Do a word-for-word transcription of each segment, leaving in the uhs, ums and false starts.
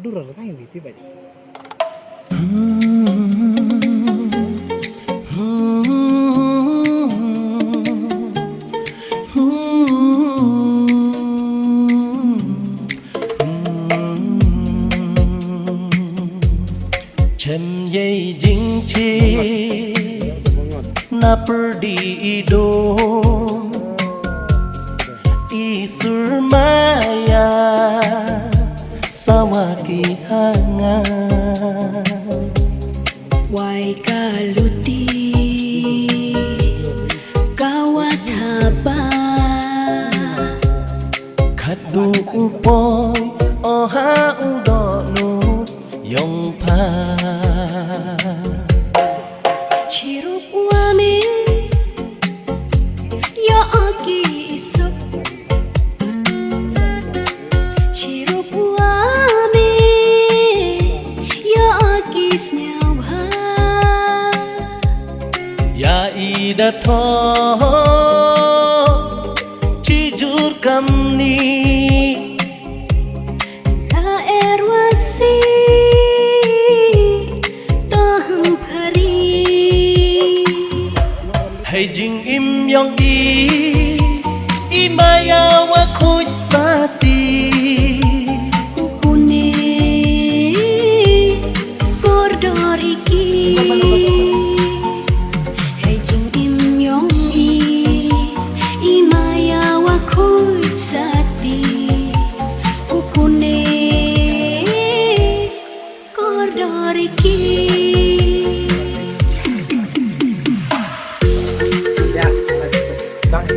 Dur ar tang biti ba. Chem yei jingche na pyrdi i do i sur maya sawa ki hanga. Wai ka luti ka wa thaba. Khadu u poi o ha u do nu yong pha. Chirup wa me yo o ki isuk. Chirup wa me yo o ki sniaw bha. Ya i da tho chi jur kam ni. Na er wa si to ham phari. Hei jing im yong i i maya wa khuj sati. U kune kordor iki. Hei jing im yong i i maya wa khuj sati. U kune kordor iki. Ya, bang.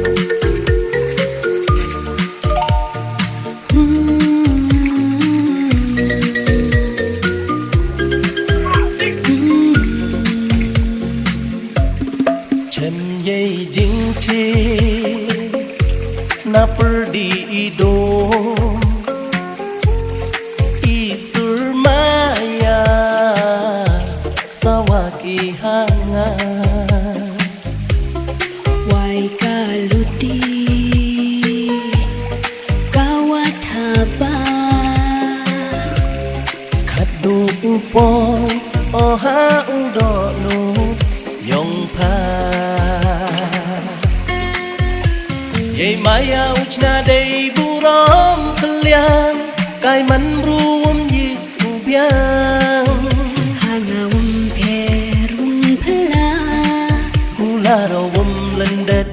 Chem yei jingche na pyrdi i do i sur maya sawa ki hanga. Wai ka luti ka wa thaba. Khadu u poi o ha u do nu yong pha. Yei maya u chna dei burom kaliang kai man bru um yi u bia.